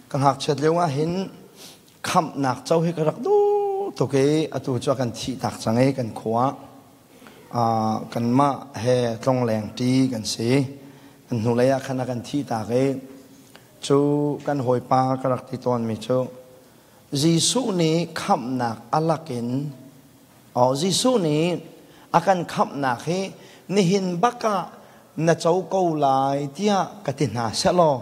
Ka ngakchiat lio ah hin khamhnak co hi ka rak duh tuk i atu cu a kan thih tak cang i kan khua ah kanmah he tlongleng ṭi kan si. Kan hnulei ah khan a kan thih tak i cu kan hawipa ka rak ti tawnmi cu Jesuh nih khamhnak a lakin Aw Jesuh nih a kan khamhnak hi nihin bak ah na co ko lai tiah ka ti hna sehlaw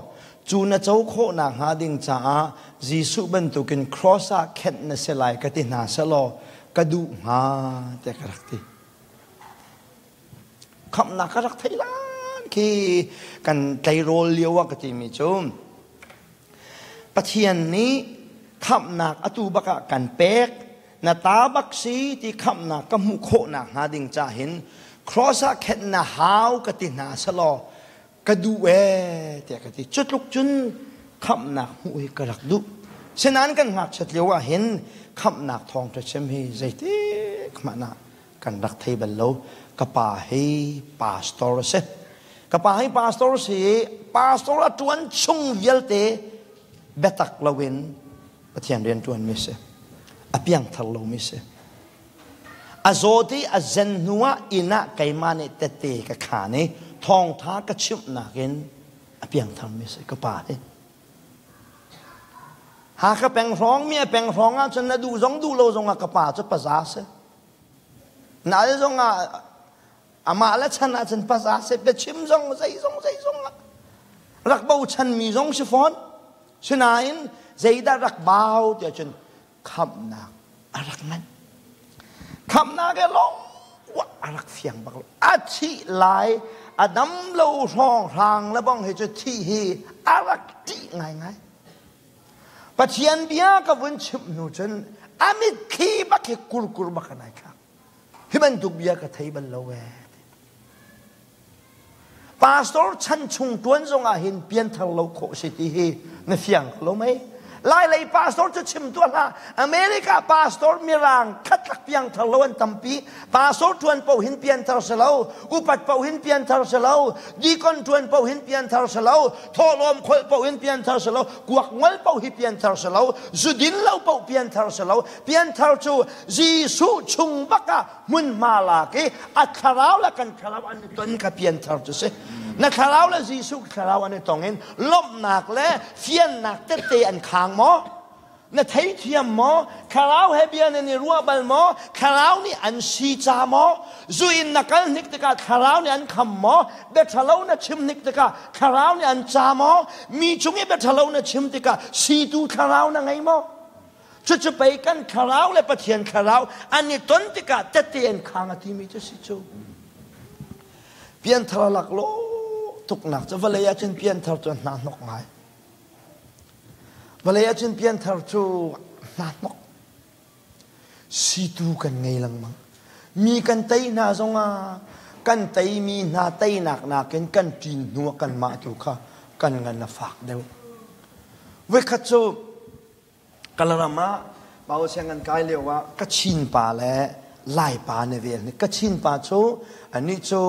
cu na co khawhnak hnga ding caah Jesuh bantukin cross ah khenh na si lai ka ti hna sehlaw ka duh hnga tiah ka rak ti. Khamhnak ka rak theih lan khi kan tleirawl lio ah ka timi cu Pathian nih khamhnak atu bak ah kan pek na ta bak si ti khamhnak ka hmuh khawhnak hnga ding ca hin cross ah khenh na hau ka ti hna selaw ka duh ee tiah ka ti. Cu tluk cun khamhnak hmuh hi ka rak duh. Sinain kan ngakchiat lio ah hin khamhnak thawngṭha chim hi zeitik hmanh ah kan rak thei bal lo. Ka pa hi pastor a si. Ka pa hi pastor si i pastor a ṭuan chung vialte biatak loin Pathian rian ṭuanmi si. A piangthar lomi si. A zawt i a zen hnu ah inn ah keimah nih tette ka khaan i thawngṭha ka chimhnak in a piangtharmi si ka pa hi. Hakha peng hrawng mi a peng hrawng ah cun na duh zong duh lo zong ah ka pa cu paza si. Na al zong ah amah le chan ah cun paza si biachim zong zeizong zeizong ah rak bochan mi zong si fawn. Sinain zeidah rak bau tiah cun khamhnak a rak nganh. Khamhnak he lawng a rak fiang bak lo. A thih lai a dam lo hrawng hrang le bong hi cu thih hi a rak ṭih ngaingai. Pathian bia ka vun chimh hnu cun a mitthli bak hi kurkur bak an ai thlak. Hi bantuk bia ka thei bal lo ee. Pastor chan chung tuan zong ah hin pianthar lo khawh si ti hi na fiang ko lo mei? Lailei pastor cu chim tuah hlah. America pastor mirang khatlak piangthar lo an tampi. Pastor tuan paoh hin pianthar si lo. Upat paoh hin pianthar si lo. Deacon tuan paoh hin pianthar si lo. Thawhlawm kholh paoh hin pianthar si lo. Kuak ngol paoh hi pianthar si lo. Zudin lo paoh pianthar si lo. Pianthar cu Jesuh chung bak ah hmunhma lak i a thlarau le kan thlarau an i ton kha pianthar cu si. Na thlarau le Jesuh thlarau an i tong in lawmhnak le fiannak tette an khang maw? Na theithiam maw? Thlarau he bia nan i ruah bal maw? Thlarau nih an si ca maw? Zu in na kal hnik tikah thlarau nih an kham maw? Bia ṭhalo na chim hnik tikah thlarau nih an ca maw? Mi cung i bia ṭhalo na chim tikah situ thlarau na ngei maw? Cucu pei kan thlarau le Pathian thlarau an i ton tikah tette an khang a timi cu si cu. Pianthar laklawh tuknak cu vawlei ah cun pianthar cu hna hnok ngai. Vawlei ah cun pianthar cu hna hnok. Situ kan ngei lengmang. Mi kan tei hna zongah kan teimi hna teinak nakin kan ṭin hnu ah kanmah tu kha kan ngan a fak deuh. Voikhat cu Kalaram ah Paul sianginn kai lio ah Kachin pa le Lai pa na vel ni. Kachin pa cu anih cu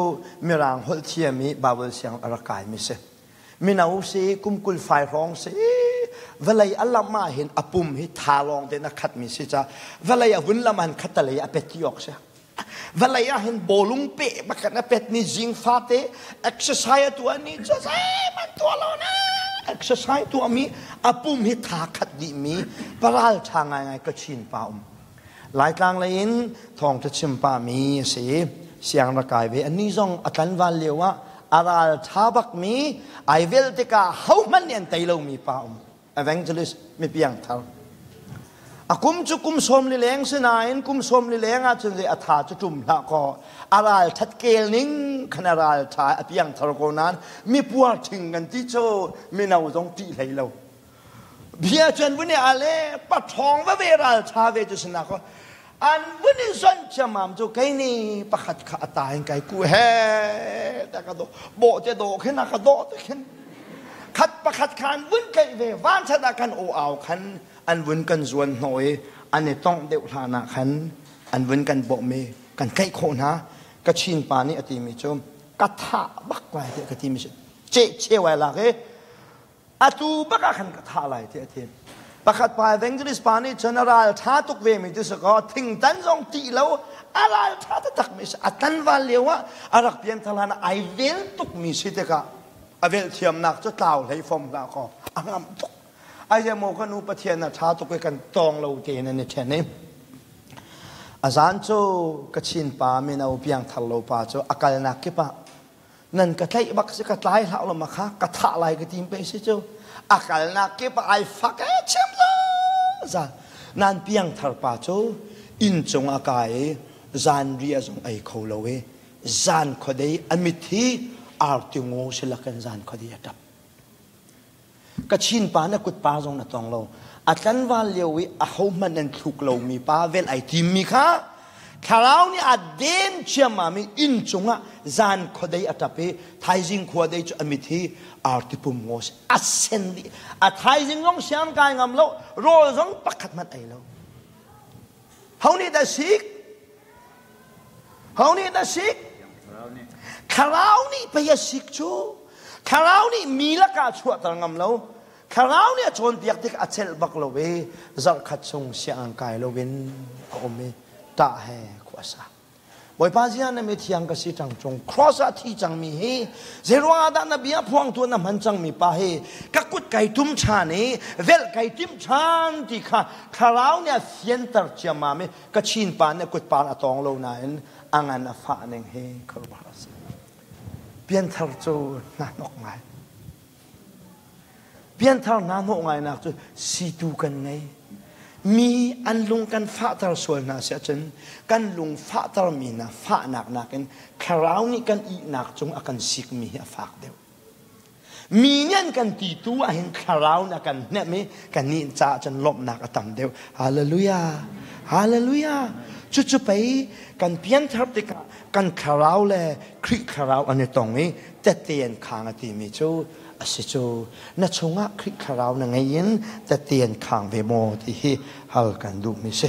Mirang holh thiam i Bible siang a rak kaimi si. Mino si, kum 25 hrawng si, vawlei a lam ah hin a pum hi tha lawng tein a khatmi si ca vawlei a vun lam ah hin khattalei a pet ti awk si. Vawlei ah hin bawlung pe bakhat a pet ni zing fate exercise a tuah ni cu zeihmanh tuah lo na exercise tuah mi a pum hi tha khat dih mi paral tha ngaingai Kachin pa um. Laitlang lei in thawngtha chim pa mi a si i siang rak kai ve. Ani zong a tlanval lio ah a ral tha bak mi ai vel tikah hohmanh nih an tei lomi pa um. Evangelist mi piangthar. A kum cu kum 40 si nain kum 40 ah cun a tha cu ṭum hlah kaw a ral that kel ning khan a ral tha a piangthar ko nain mi puar thing kan ti cu mino zong ṭih hlei lo. Bia cu an vun i al i paṭhawng veve ralṭha ve cu si na kaw an vun i zonh ciammam cu kei nih pakhat kha a ta in kai ku he ta ka dawh bawh te dawh khin a ka dawh te khin khat pakhat kha an vun tlaih ve vanchat ah kan aw au khan an vun kan zuan hnawh i an i tongh deuh hlan ah khan an vun kan bawmh i kan tlaih khawh hna. Kachin pa nih a timi cu ka thah bak lai tiah ka timi si ceh cheu ai lak i. Atu bak ah khan ka thah lai tiah a ti. Pakhat pa evangelist pa nih cun a ral ṭha tuk ve mi ti si kaw thingtan zong tih lo a ral ṭha taktak mi si. A tlanval lio ah a rak pianthar hlan ah ai vel tuk mi si tikah a velh thiamnak cu tlau hlei fom hlah kaw a ngamh tuk. Ai maw kan u Pathian a ṭha tuk i kan tawng lo tein an i ṭhen i a zan cu Kachin pa mino piangthar lo pa cu a kalnak kip ah nan ka tlaih bak si ka tlai hlah lo ma kha ka thah lai ka tim pe si cu a kalnak kip ah ai fak e chim za nan piangthar pa cu inn cung a kai i zan ria zong ei kho lo i zan khuadei a mit hi arti ngaw si lakin zan khuadei a ṭap. Kachin pa na kut pa zong na tong lo. A tlanval lio i ahohmanh an thluk lomi pa vel ai timmi kha thlarau nih a den ciammam i inn cungah zan khuadei a ṭap i thaizing khuadei cu a mit hi arti pum ngaw si a sen dih. A thaizing zong siang kai ngam lo, rawl zong pakhat hmanh ei lo. Ho nih dah sik? Ho nih dah sik? Thlarau nih pei a sik cu. Thlarau nih mi lakah chuahter ngam lo. Thlarau nih a cawnpiak tik a celh bak lo i zarhkhat chung sianginn kai loin a um i ṭah he khua a sa. Bawipa zia na mithiang ka si ṭang cung cross ah thi cangmi hi zeiruang ah dah na bia phuangtu na hman cangmi pa hi ka kut kai tum ṭhan i velh kai timh ṭhan ti kha thlarau nih a fianter ciammam i Kachin pa nih kut par a tawng lo nain a ngan a fah ning hi khuaruahhar a si. Pianthar cu hnahnok ngai. Pianthar hnahnawh ngainak cu situ kan ngei. Mi an lung kan fahter sual hna si ahcun kan lung fahtermi hna fahnak nakin thlarau nih kan ihnak cung a kan sikmi hi a fak deuh. Mi nih an kan ti tu ahhin thlarau nih a kan hnemh i kannih caah cun lawmhnak a tam deuh. Hallelujah! Hallelujah! Cucu pei kan pianthar tikah kan thlarau le Khrih thlarau an i tong i tette an khang a timi cu a si cu. Na chungah Khrih thlarau na ngei in tette an khang ve maw ti hi hal kan duhmi si.